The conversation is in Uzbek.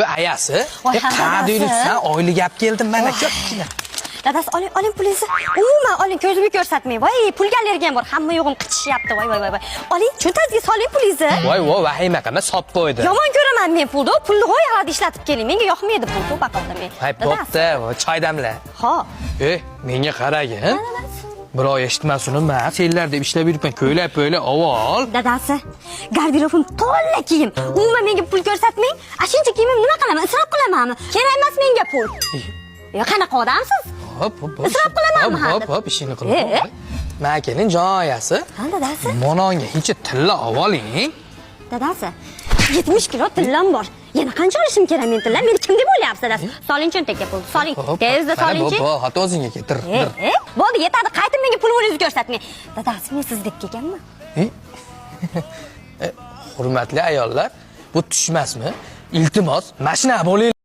Ayasi. Voy, Qayerda yuribsan? Oylik olib keldim mana ko'pgina. Dadasi, oling, oling pulingizni. Umuman oling, ko'zimga ko'rsatmang. Voy, pulga allergiyam bor. Hamma yo'g'im qichishyapti. Voy, voy, voy, voy. Oling, cho'ntagingizga soling pulingizni. Voy, voy, vahima qilma, solib qo'ydi. Yomon ko'raman men pulni. Pulni g'oyalada ishlatib keling. Menga yoqmaydi pul, to'ba qildim men. Hay, bo'pti, choy damla. Xo'p. Menga qaragin. Birov eshitmasin, man senlar deb ishlab yuribman, ko'ylak po'ylak avval. Dadasi, garderobim to'la kiyim. Umuman menga pul ko'rsatmang. A shuncha kiyimim nima qilaman? Isrof qilamanmi? Kerak emas menga pul. Qanaqa odamsiz? Hop, hop, hop. Isrof qilamanmi Hop, hop, hali? hop, ishini qil. E? Ma kelin jon ayasi. Ha, dadasi? Mononga hech tilla oling. Dadasi, 70 kilo tillam bor. Yana qancha olishim kerak men tilla? Meni kim deb o'ylayapsiz, dadasi? Soling cho'ntakka pulni. Soling. Hop, Tezda mana solingchi. Bu, hatto o'zingga ketir. E, bo'ldi, yetadi. Qaytib menga pulingizni ko'rsatmang. Dadasi, men siz deb kelganman. Hurmatli ayollar, bu tushmasmi? Iltimos, mashina bo'ling.